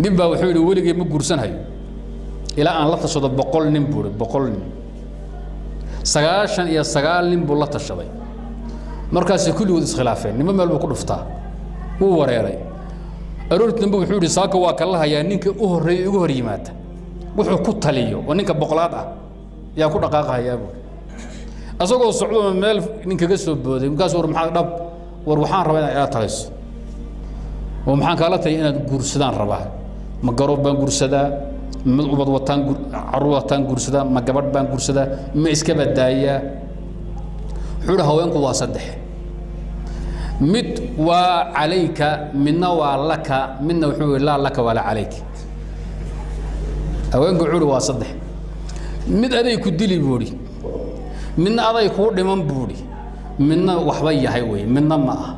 Nin baa wuxuu yidhi weligay ma guursanhayo ilaa aan la tashado 100 nin buu yidhi, 100 nin. 99 nin buu la tashaday. Markaasay kulligood iskhilaafeen, nimo meel buu ku dhuftaa, wuu wareeray. Aroortii dambe wuxuu yidhi saaka waa kala hayaa ninka u horreeyay igu hor yimaada, wuxuu ku taliyo oo ninka boqolaad ah yaa ku dhaqaaqahayaa buuri. Asagoo socdo meel nin kaga soo booday, markaas war maxaa dhab, war waxaan rabaa inaad ila taliso. Oo maxaan kaala taliya? Inaad guursadaan rabaa. Ma garoob baan guursadaa, ma ubad wataan, carruur wataan guursadaa, ma gabadh baan guursadaa, ma iska badaayaa? Wuxuu yidhi haweenku waa saddex, mid waa calayka, midna waa laka, midna wuxuu yidhi laa laka walaa calayka. Haweenku wuxuu yidhi waa saddex, mid aday ku dili buu yidhi, midna aday kuu dhiman buu yidhi, midna waxba yahay wey, midna ma ah.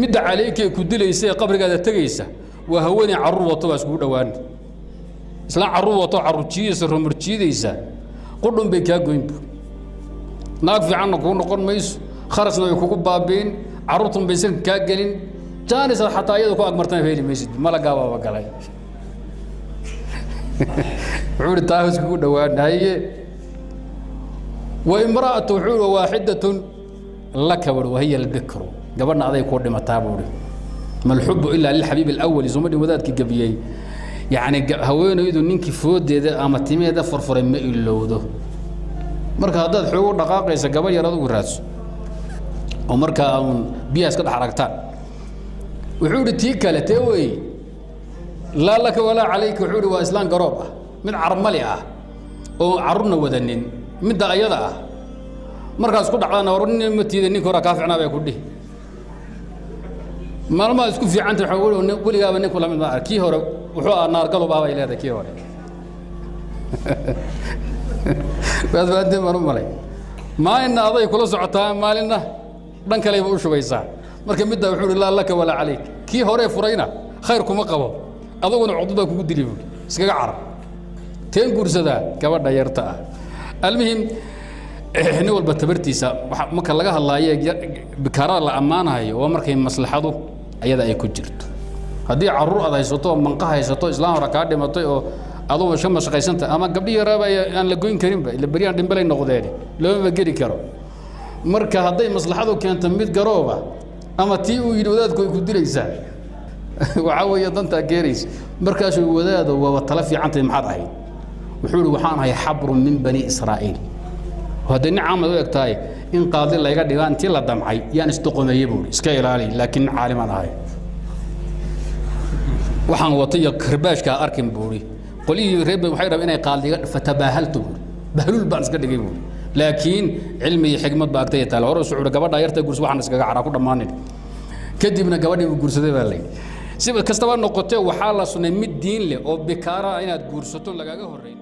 Midda calaykee ku dilaysa ee qabrigaada tegaysa waa haweeney carruur wato, baa iskugu dhowaan. Islaan carruur wato, carruur jiidaysa, romor jiidaysa, qudhun bay kaa goyn buuri. Naag fiicanna kuu noqon mayso, kharashna way kugu baabiin, carruurtun baysan kaa gelin, jaanisaad xataa iyada ku agmartana heli maysid, malagaa baaba galay. Wuxuu ihi taa iskugu dhowaan. Haye, wa imra'atu, wuxuu ihi waaxidatun laka buri, wahiya albikru, gabadhna aday kuu dhimataa buuri. Malxubu ilaa lilxabiib alawali, sooma dhin wadaadkii gabiyey? Yacni haweenaydu ninkii foodeeda ama timeeda furfuray ma ilowdo. Marka haddaad xoogu dhaqaaqaysa gabadh yar adigu raadso oo markaa uun biyaha iska dhex aragtaan. Wuxuu ihi tii kale tee weeye laa laka walaa calayka? Wuxuu ihi waa islaan garoob ah, mid carmali ah oo carruurna wadanin. Midda ayada ah markaas ku dhacdana war nin ma tiida, ninka hore kaa ficnaa bay ku dhihi. Maalmaha isku fiicanta waxaa weligaaba ninku lamid ma kii hore wuxuu ahaa naargalub ah bay leedahay kii hore. Waad fahanteen baan u malay. Maalinna aday kula socotaa, maalinna dhan kaleyba u shubaysaa. Marka middaa wuxuu ihi laa laka walaa calayk, kii horee furayna khayr kuma qabo, aduguna cuqdad baa kugu dili buuri, iskaga carab. Teen guursadaa gabadha yarta ah. Almuhim, nin walba tabartiisa marka laga hadlaayo bikaarada la ammaanayo waa markay maslaxadu ayada ay ku jirto. Haddii carruur aad haysato oo manqa haysato, islaan hore kaa dhimatay oo aduba iska mashaqaysanta, ama gabdhi yaraaba aan la goyn karinba, ila beryaan dhimbalay noqdeen, loomaba geli karo. Marka hadday maslaxadu keento mid garooba ama tii uu yidhi wadaadku ay ku dilaysaa, waxaa weeye dantaa keenaysa. Markaasuu wadaado waaba tala fiicantahay, maxaad ahayd? Wuxuu ihi waxaan ahay xabrun min bani Israa'iil. Hadday nin caamad u eg tahay in qaadi layga dhigaa intii la damcay yaan isdoqomeeyey buuri, iska ilaali, laakiin nin caalimaan ahay, waxaan watay iyo karbaashkaa arkin buuri. Qolyihii reer waxay rabeen inay qaadiga, fatabaahaltu buuri, bahluul baan iska dhigay buuri, laakiin cilmi iyo xikmad baa agtaya taale. Hore usucuuri gabadha yarta guursa, waxaan iskaga caraa ku dhammaanin. Kadibna gabadhii buu guursaday baa layidhi. Si kastaba noqotee, waxaa la sunnay mid diin leh oo bikaara inaad guursato lagaaga horreyn.